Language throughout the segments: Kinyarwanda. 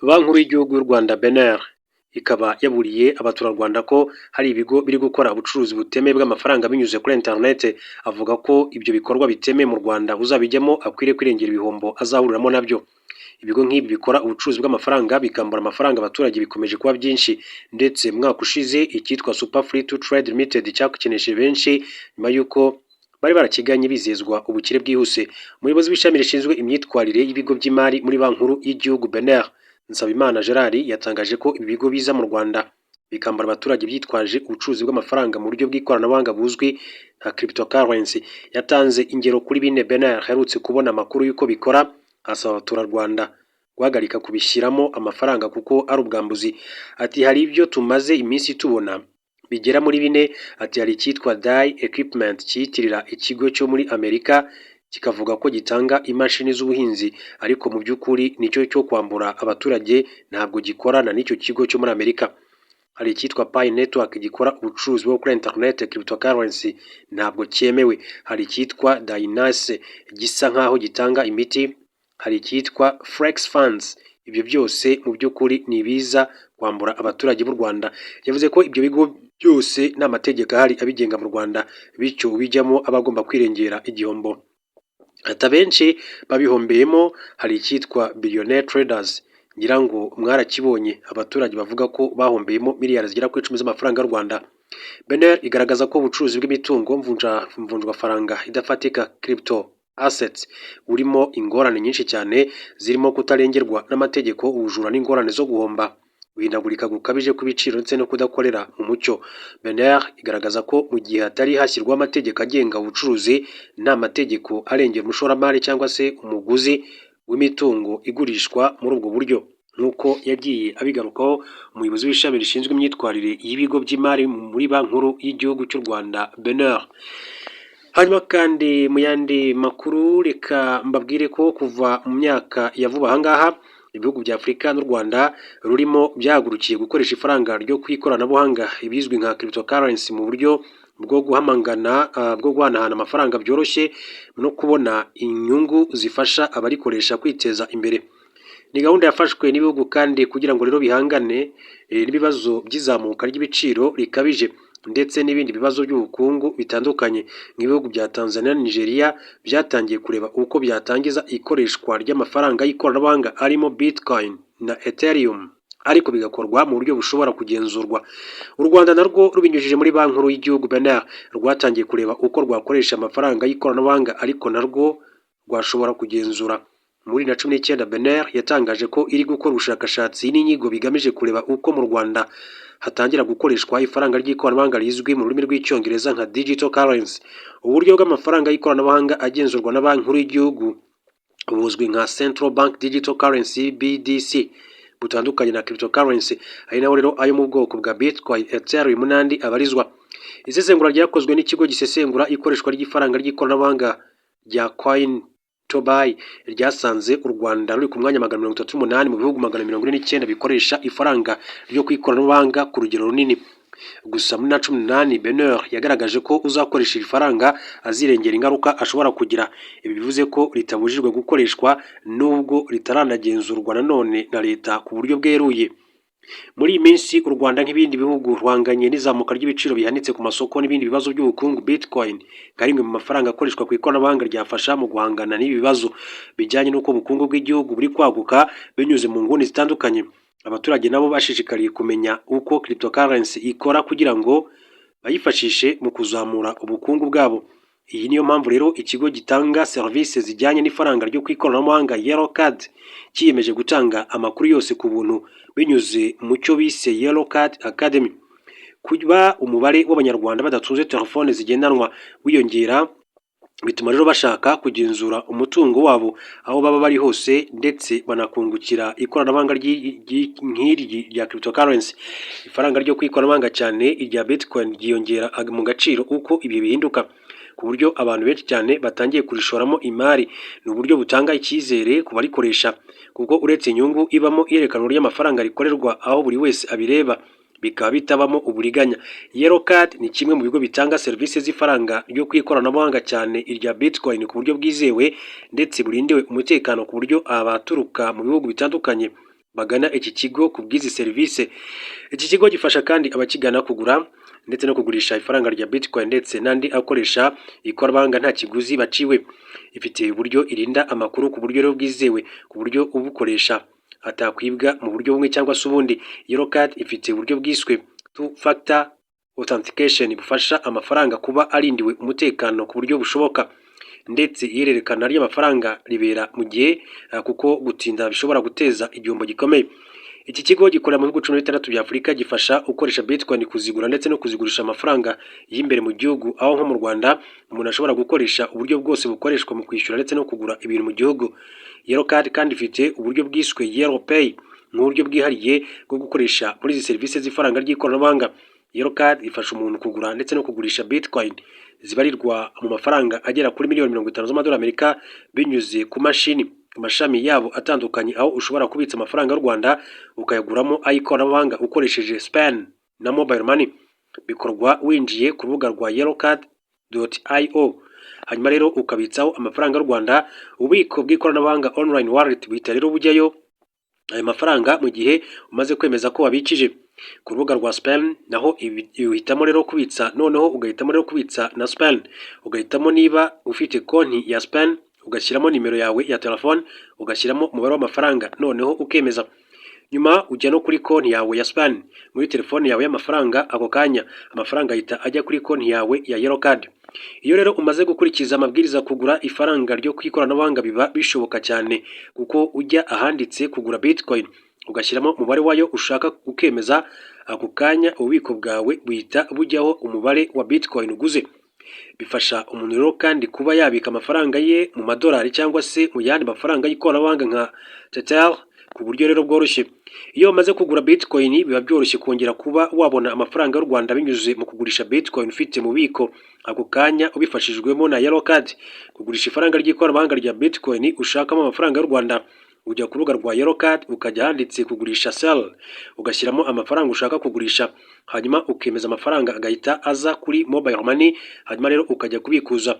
Banki Nkuru y'Igihugu y'u Rwanda, BNR, ikaba yaburiye abaturarwanda ko hari ibigo biri gukora ubucuruzi butemewe bw'amafaranga binyuze kuri interinete. Avuga ko ibyo bikorwa bitemewe mu Rwanda, uzabijyamo akwiriye kwirengera ibihombo azahuriramo nabyo. Ibigo nk'ibi bikora ubucuruzi bw'amafaranga bikambura amafaranga abaturage bikomeje kuba byinshi, ndetse mu mwaka ushize icyitwa Super Free to Trade Limited cyakenesheje benshi nyuma y'uko bari barakiganye bizezwa ubukire bwihuse. Umuyobozi w'ishami rishinzwe imyitwarire y'ibigo by'imari muri Banki Nkuru y'Igihugu, BNR, Nsabimana Gerard, yatangaje ko ibi bigo biza mu Rwanda bikambura abaturage byitwaje ubucuruzi bw'amafaranga mu buryo bw'ikoranabuhanga buzwi nka cryptocurrency. Yatanze ingero kuri bine BNR aherutse kubona amakuru y'uko bikora, asaba abaturarwanda guhagarika kubishyiramo amafaranga kuko ari ubwambuzi. Ati: "Hari ibyo tumaze iminsi tubona bigera muri bine." Ati: "Hari icyitwa Dai Equipment cyiyitirira ikigo cyo muri Amerika, kikavuga ko gitanga imashini z'ubuhinzi, ariko mu by'ukuri nicyo cyo kwambura abaturage, ntabwo gikorana n'icyo kigo cyo muri Amerika. Hari icyitwa Pi Network gikora ubucuruzi bwo kuri internet, cryptocurrency, ntabwo cyemewe. Hari icyitwa Dynace gisa nkaho gitanga imiti. Hari icyitwa Flex Funds. Ibyo byose mu by'ukuri ni ibiza kwambura abaturage b'u Rwanda." Yavuze ko ibyo bigo byose nta mategeko ahari abigenga mu Rwanda, bityo ubijyamo aba agomba kwirengera igihombo. Ati: "Abenshi babihombeyemo. Hari icyitwa Billionaire Traders, ngira ngo mwarakibonye, abaturage bavuga ko bahombeyemo miliyari zigera kuri 10 z'amafaranga y'u Rwanda." BNR igaragaza ko ubucuruzi bw'imitungo mvunjwafaranga idafatika, crypto assets, burimo ingorane nyinshi cyane zirimo kutarengerwa n'amategeko, ubujura n'ingorane zo guhomba, guhindagurika gukabije kw'ibiciro ndetse no kudakorera mu mucyo. BNR igaragaza ko mu gihe hatari hashyirwaho amategeko agenga ubucuruzi, nta mategeko arengera umushoramari cyangwa se umuguzi w'imitungo igurishwa muri ubwo buryo, nk'uko yagiye abigarukaho umuyobozi w'ishami rishinzwe imyitwarire y'ibigo by'imari muri Banki Nkuru y'Igihugu cy'u Rwanda, BNR. Hanyuma kandi mu yandi makuru, reka mbabwire ko kuva mu myaka ya vuba aha ngaha ibihugu bya Afurika n'u Rwanda rurimo byahagurukiye gukoresha ifaranga ryo ku ikoranabuhanga, ibizwi nka cryptocurrency, mu buryo bwo guhamangana, bwo guhanahana amafaranga byoroshye no kubona inyungu zifasha abarikoresha kwiteza imbere. Ni gahunda yafashwe n'ibihugu kandi kugira ngo rero bihangane n'ibibazo by'izamuka ry'ibiciro rikabije ndetse n'ibindi bibazo by'ubukungu bitandukanye. Nk'ibihugu bya Tanzania na Nigeria byatangiye kureba uko byatangiza ikoreshwa ry'amafaranga y'ikoranabuhanga arimo Bitcoin na Ethereum, ariko bigakorwa mu buryo bushobora kugenzurwa. U Rwanda narwo rubinyujije muri Banki Nkuru y'Igihugu, BNR, rwatangiye kureba uko rwakoresha amafaranga y'ikoranabuhanga ariko narwo rwashobora kugenzura. Muri 2019 BNR yatangaje ko iri gukora ubushakashatsi n'inyigo bigamije kureba uko mu Rwanda hatangira gukoreshwa ifaranga ry'ikoranabuhanga rizwi mu rurimi rw'Icyongereza nka digital currency. Uburyo bw'amafaranga y'ikoranabuhanga agenzurwa na Banki Nkuru y'Igihugu buzwi nka Central Bank Digital Currency, CBDC, butandukanye na cryptocurrency, ari naho rero ayo mu bwoko bwa Bitcoin, Ethereum n'andi abarizwa. Isesengura ryakozwe n'ikigo gisesengura ikoreshwa ry'ifaranga ry'ikoranabuhanga rya Coin Tobai ryasanze u Rwanda ruri ku mwanya 138 mu bihugu 149 bikoresha ifaranga ryo ku ikoranabuhanga ku rugero runini. Gusa muri 2018 BNR yagaragaje ko uzakoresha iri faranga azirengera ingaruka ashobora kugira. Ibi bivuze ko ritabujijwe gukoreshwa nubwo ritaranagenzurwa nanone na leta ku buryo bweruye. Muri iyi minsi u Rwanda nk'ibindi bihugu ruhanganye n'izamuka ry'ibiciro bihanitse ku masoko n'ibindi bibazo by'ubukungu. Bitcoin nka rimwe mu mafaranga akoreshwa ku ikoranabuhanga ryafasha mu guhangana n'ibi bibazo bijyanye n'uko ubukungu bw'igihugu buri kwaguka binyuze mu nguni zitandukanye. Abaturage nabo bashishikariye kumenya uko cryptocurrency ikora kugira ngo bayifashishe mu kuzamura ubukungu bwabo. Iyi niyo mpamvu rero ikigo gitanga serivisi zijyanye n'ifaranga ryo ku ikoranabuhanga, Yellow Card, cyiyemeje gutanga amakuru yose ku buntu binyuze mu cyo bise Yellow Card Academy. Kuba umubare w'Abanyarwanda badatunze telefone zigendanwa wiyongera bituma rero bashaka kugenzura umutungo wabo aho baba bari hose, ndetse banakungukira ikoranabuhanga nk'iri rya cryptocurrency. Ifaranga ryo ku ikoranabuhanga, cyane irya Bitcoin, ryiyongera mu gaciro uko ibihe bihinduka, ku buryo abantu benshi cyane batangiye kurishoramo imari. Ni uburyo butanga icyizere ku barikoresha, kuko uretse inyungu ibamo iyerekanwa ry'amafaranga rikorerwa aho buri wese abireba, bikaba bitabamo uburiganya. Yellow Card ni kimwe mu bigo bitanga serivisi z'ifaranga ryo ku ikoranabuhanga, cyane irya Bitcoin, ku buryo bwizewe ndetse burindiwe umutekano, ku buryo abaturuka mu bihugu bitandukanye Bagana iki kigo ku bw'izi serivisi. Iki kigo gifasha kandi abakigana kugura ndetse no kugurisha ifaranga rya Bitcoin ndetse n'andi akoresha ikoranabuhanga nta kiguzi baciwe. Ifite uburyo irinda amakuru ku buryo rero bwizewe, ku buryo ubukoresha atakwibwa mu buryo bumwe cyangwa se ubundi. Yellow Card ifite uburyo bwiswe two factor authentication bufasha amafaranga kuba arindiwe umutekano ku buryo bushoboka, ndetse ihererekana ry'amafaranga ribera mu gihe, kuko gutinda bishobora guteza igihombo gikomeye. Iki kigo gikorera mu bihugu 16 bya Afurika, gifasha ukoresha Bitcoin kuzigura ndetse no kuzigurisha amafaranga y'imbere mu gihugu, aho nko mu Rwanda umuntu ashobora gukoresha uburyo bwose bukoreshwa mu kwishyura ndetse no kugura ibintu mu gihugu. Yellow Card kandi ifite uburyo bwiswe Yellow Pay nk'uburyo bwihariye bwo gukoresha muri izi serivisi z'ifaranga ry'ikoranabuhanga. Yellow Card ifasha umuntu kugura ndetse no kugurisha Bitcoin zibarirwa mu mafaranga agera kuri miliyoni 50 z'amadolari Amerika binyuze ku mashini, ku mashami yabo atandukanye, aho ushobora kubitsa amafaranga y'u Rwanda ukayaguramo ay'ikoranabuhanga ukoresheje Spenn na Mobile Money. Bikorwa winjiye ku rubuga rwa yellowcard.io, hanyuma rero ukabitsaho amafaranga y'u Rwanda. Ububiko bw'ikoranabuhanga, online wallet, buhita rero bujyayo ayo mafaranga mu gihe umaze kwemeza ko wabikije. Ku rubuga rwa Spenn naho uhitamo rero kubitsa, noneho ugahitamo rero kubitsa na Spenn, ugahitamo niba ufite konti ya Spenn, ugashyiramo nimero yawe ya telefone, ugashyiramo umubare w'amafaranga, noneho ukemeza. Nyuma ujya no kuri konti yawe ya Spenn muri telefone yawe y'amafaranga. Ako kanya amafaranga ahita ajya kuri konti yawe ya Yellow Card. Iyo rero umaze gukurikiza amabwiriza, kugura ifaranga ryo ku ikoranabuhanga biba bishoboka cyane, kuko ujya ahanditse kugura Bitcoin, ugashyiramo umubare wayo ushaka, ukemeza. Ako kanya ububiko bwawe buhita bujyaho umubare wa Bitcoin uguze. Bifasha umuntu rero kandi kuba yabika amafaranga ye mu madolari cyangwa se mu yandi mafaranga y'ikoranabuhanga nka Tether ku buryo rero bworoshye. Iyo umaze kugura Bitcoin, biba byoroshye kongera kuba wabona amafaranga y'u Rwanda binyuze mu kugurisha Bitcoin ufite mu bubiko ako kanya ubifashijwemo na Yellow Card. Kugurisha ifaranga ry'ikoranabuhanga rya Bitcoin ushakamo amafaranga y'u Rwanda, ujya ku rubuga rwa Yellow Card, ukajya ahanditse kugurisha, sell, ugashyiramo amafaranga ushaka kugurisha, hanyuma ukemeza, amafaranga agahita aza kuri mobile money. Hanyuma rero ukajya kubikuza.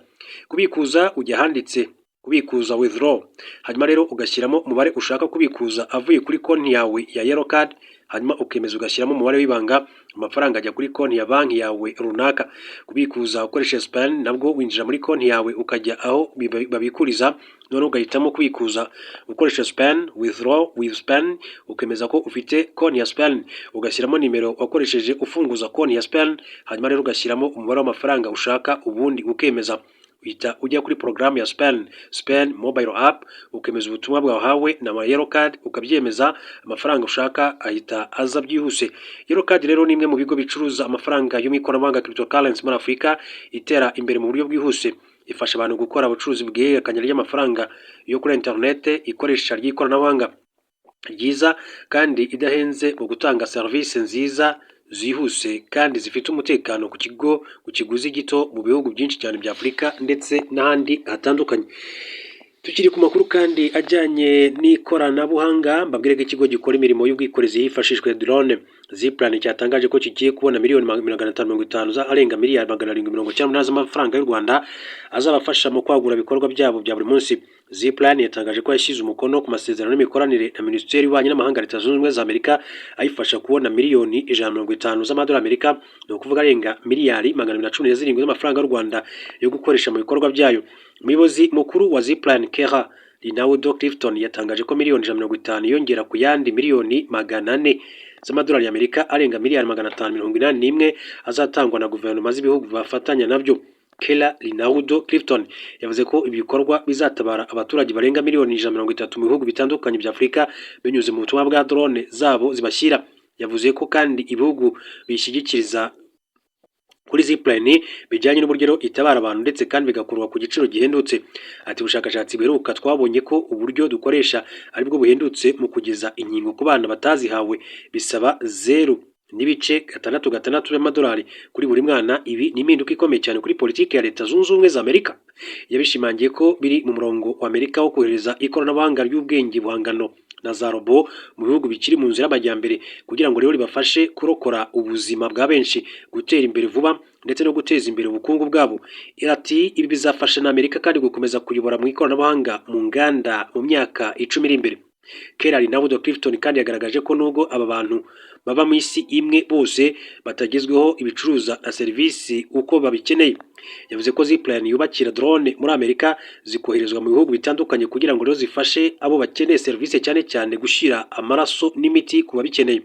Kubikuza, ujya ahanditse kubikuza, withdraw, hanyuma rero ugashyiramo umubare ushaka kubikuza avuye kuri konti yawe ya Yellow Card, hanyuma ukemeza, ugashyiramo umubare w'ibanga, amafaranga ajya kuri konti ya banki yawe runaka. Kubikuza ukoresheje Spenn nabwo, winjira muri konti yawe, ukajya aho babikuriza, noneho ugahitamo kubikuza ukoresheje Spenn, withdraw with Spenn, ukemeza ko ufite konti ya Spenn, ugashyiramo nimero wakoresheje ufunguza konti ya Spenn, hanyuma rero ugashyiramo umubare w'amafaranga ushaka, ubundi ukemeza. Uhita ujya kuri porogaramu ya Spenn, Spenn mobile app, ukemeza ubutumwa bwahawe na Yellow Card, ukabyemeza, amafaranga ushaka ahita aza byihuse. Yellow Card rero ni imwe mu bigo bicuruza amafaranga yo mu ikoranabuhanga, cryptocurrency, muri Afurika itera imbere mu buryo bwihuse. Ifasha abantu gukora ubucuruzi bw'ihererekanya ry'amafaranga yo kuri interinete, ikoresha ry'ikoranabuhanga ryiza kandi idahenze mu gutanga serivisi nziza, zihuse kandi zifite umutekano ku kigo ku kiguzi gito mu bihugu byinshi cyane bya Afurika ndetse n'ahandi hatandukanye. Tukiri ku makuru kandi ajyanye n'ikoranabuhanga, mbabwire ko ikigo gikora imirimo y'ubwikorezi hifashishijwe drone, Zipline, cyatangaje ko kigiye kubona miliyoni 550 arenga miliyari 798 z'amafaranga y'u Rwanda azabafasha mu kwagura ibikorwa byabo bya buri munsi. Zipline yatangaje ko yashyize umukono ku masezerano y'imikoranire na Minisiteri y'Ububanyi n'Amahanga ya Leta Zunze Ubumwe za Amerika, ayifasha kubona miliyoni 150 z'amadolari Amerika, ni ukuvuga arenga miliyari 217 z'amafaranga y'u Rwanda yo gukoresha mu bikorwa byayo. Umuyobozi mukuru wa Zipline, Kera Rinaudo Cliffton, yatangaje ko miliyoni 150 yongera ku yandi miliyoni 400 z'amadolari y'Amerika arenga miliyari 581 azatangwa na guverinoma z'ibihugu bafatanya nabyo. Kera Rinaudo Cliffton yavuze ko ibi bikorwa bizatabara abaturage barenga miliyoni 130 mu bihugu bitandukanye bya Afurika binyuze mu butumwa bwa drone zabo zibashyira. Yavuze ko kandi ibihugu bishyigikiriza kuri Zipline bijyanye n'uburyo itabara abantu ndetse kandi bigakorwa ku giciro gihendutse. Ati: "Ubushakashatsi buheruka twabonye ko uburyo dukoresha aribwo buhendutse mu kugeza inkingo ku bana batazihawe, bisaba 0.66 by'amadolari kuri buri mwana. Ibi ni impinduka ikomeye cyane kuri politiki ya Leta Zunze Ubumwe za Amerika." Yabishimangiye ko biri mu murongo wa Amerika wo kohereza ikoranabuhanga ry'ubwenge buhangano na za robo mu bihugu bikiri mu nzira y'amajyambere, kugira ngo rero ribafashe kurokora ubuzima bwa benshi, gutera imbere vuba ndetse no guteza imbere ubukungu bwabo. Ati: "Ibi bizafasha na Amerika kandi gukomeza kuyobora mu ikoranabuhanga mu nganda mu myaka 10 iri imbere." Keller Rinaudo Cliffton kandi yagaragaje ko nubwo aba bantu baba mu isi imwe, bose batagezweho ibicuruza na serivisi uko babikeneye. Yavuze ko Zipline yubakira drone muri Amerika, zikoherezwa mu bihugu bitandukanye kugira ngo rero zifashe abo bakeneye serivisi, cyane cyane gushyira amaraso n'imiti ku babikeneye.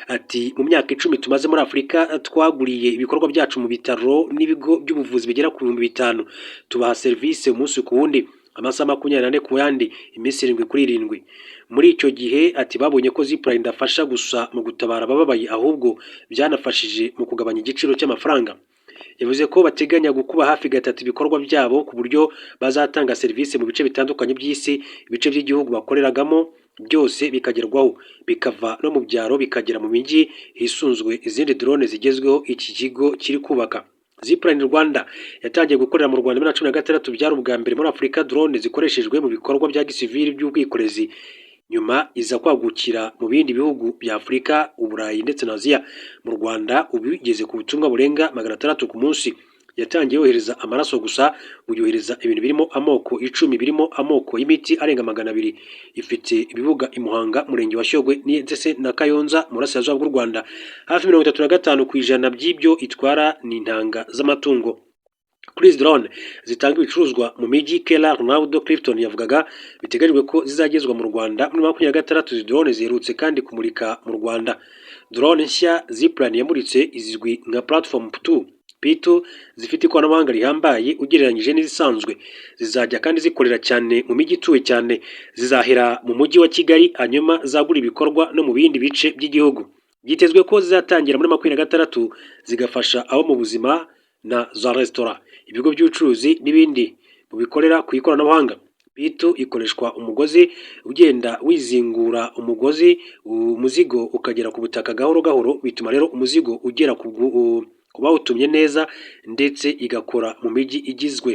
Ati: "Mu myaka 10 tumaze muri Afurika, twaguriye ibikorwa byacu mu bitaro n'ibigo by'ubuvuzi bigera ku 5000. Tubaha serivisi umunsi ku wundi, amasaha 24 ku yandi, iminsi 7 kuri 7." Muri icyo gihe, ati babonye ko Zipline idafasha gusa mu gutabara abababaye, ahubwo byanafashije mu kugabanya igiciro cy'amafaranga. Yavuze ko bateganya gukuba hafi gatatu ibikorwa byabo, ku buryo bazatanga serivisi mu bice bitandukanye by'isi, ibice by'igihugu bakoreragamo byose bikagerwaho, bikava no mu byaro bikagera mu mijyi, hisunzwe izindi drone zigezweho iki kigo kiri kubaka. Zipline Rwanda yatangiye gukorera mu Rwanda muri 2016. Byari ubwa mbere muri Afurika drone zikoreshejwe mu bikorwa bya gisivili by'ubwikorezi. Nyuma iza kwagukira mu bindi bihugu bya Afurika, Uburayi ndetse na Aziya. Mu Rwanda ubu igeze ku butumwa burenga 600 ku munsi. Yatangiye yohereza amaraso gusa, ubu yohereza ibintu birimo amoko 10, birimo amoko y'imiti arenga 200. Ifite ibibuga i Muhanga, Murenge wa Shyogwe, ndetse na Kayonza mu burasirazuba bw'u Rwanda. Hafi 35% by'ibyo itwara ni intanga z'amatungo. Kuri izi drone zitanga ibicuruzwa mu mijyi Keller Rinaudo Cliffton yavugaga, biteganyijwe ko zizagezwa mu Rwanda muri 26. Izi drone ziherutse kandi kumurika mu Rwanda. Drone nshya Zipline yamuritse izwi nka Platform 2 P2, zifite ikoranabuhanga rihambaye ugereranyije n'izisanzwe. Zizajya kandi zikorera cyane mu mijyi ituwe cyane. Zizahera mu mujyi wa Kigali, hanyuma zagura ibikorwa no mu bindi bice by'igihugu. Byitezwe ko zizatangira muri 26, zigafasha abo mu buzima na za resitora, ibigo by'ubucuruzi n'ibindi mu bikorera ku ikoranabuhanga. P2 ikoreshwa umugozi ugenda wizingura umugozi, umuzigo ukagera ku butaka gahoro gahoro, bituma rero umuzigo ugera ku bawutumye neza, ndetse igakora mu mijyi igizwe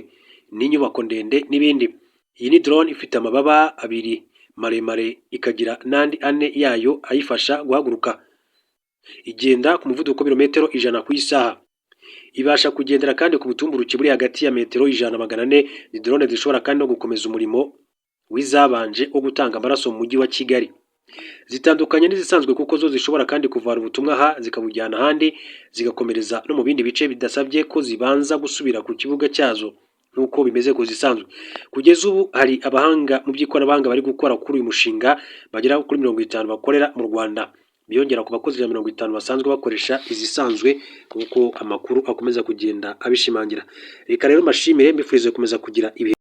n'inyubako ndende n'ibindi. Iyi ni drone ifite amababa abiri maremare, ikagira n'andi ane yayo ayifasha guhaguruka. Igenda ku muvuduko w'ibirometero 100 ku isaha. Ibasha kugendera kandi ku butumburuke buri hagati ya metero 100 400. Ni drone zishobora kandi no gukomeza umurimo w'izabanje wo gutanga amaraso mu mujyi wa Kigali. Zitandukanye n'izisanzwe kuko zo zishobora kandi kuvana ubutumwa aha zikabujyana ahandi, zigakomereza no mu bindi bice, bidasabye ko zibanza gusubira ku kibuga cyazo nk'uko bimeze ku zisanzwe. Kugeza ubu hari abahanga mu by'ikoranabuhanga bari gukora kuri uyu mushinga bagera kuri 50 bakorera mu Rwanda, biyongera ku bakozi 150 basanzwe bakoresha izisanzwe, nk'uko amakuru akomeza kugenda abishimangira. Reka rero mbashimire, mbifurize gukomeza kugira ibihe.